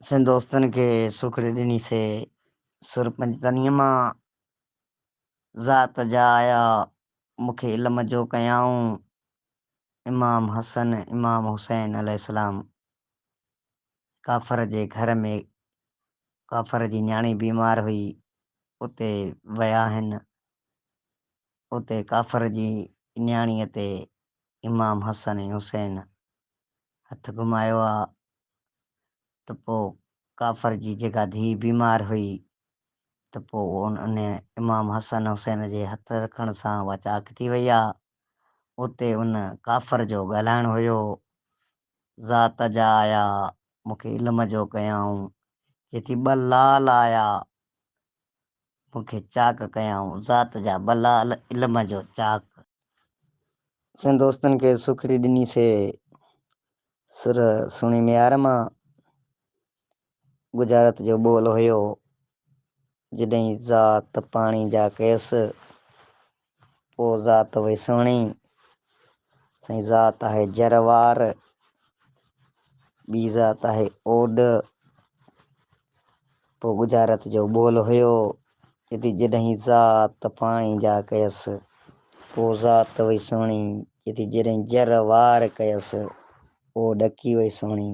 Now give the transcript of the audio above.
سين دوستن کي سوکڙي ڏني سي سر پنجتنيء مان ذات جا آيا مون کي علم جو ڪيائون امام حسن امام حسين عليه السلام ڪافر جي گهر ۾ ڪافر جي نياڻي بيمار هئي اتي ويا آهن اتي ڪافر جي نياڻيء تي امام حسن ۽ حسين هٿ گهمايو آ ته پوء ڪافر جي جيڪا ڌيء بيمار هئي ته پوء ان امام حسن حسين جي هٿ رکڻ سان اها چاڪ ٿي وئي آ. اتي ان ڪافر جو ڳالهائڻ هيو، ذات جا آيا، مون کي علم جو ڪيائون، چي ٿي ٻه لال آيا، مون کي چاڪ ڪيائون، ذات جا ٻه لال، علم جو چاڪ. سين دوستن کي سوکڙي ڏني سي سر سهڻي ميار مان ڳجهارت جو ٻول هيو، جڏهن ذات پاڻي جا ڪيس، پوء ذات وئي سهڻي. سائين ذات آهي جروار، ٻي ذات آهي اوڏ، پوء ڳجهارت جو ٻول هيو، چئي جڏهن ذات پاڻي جا ڪيس، پوء ذات وئي سهڻي، چئي جڏهن جروار ڪيس، پوء ڏڪي وئي سهڻي.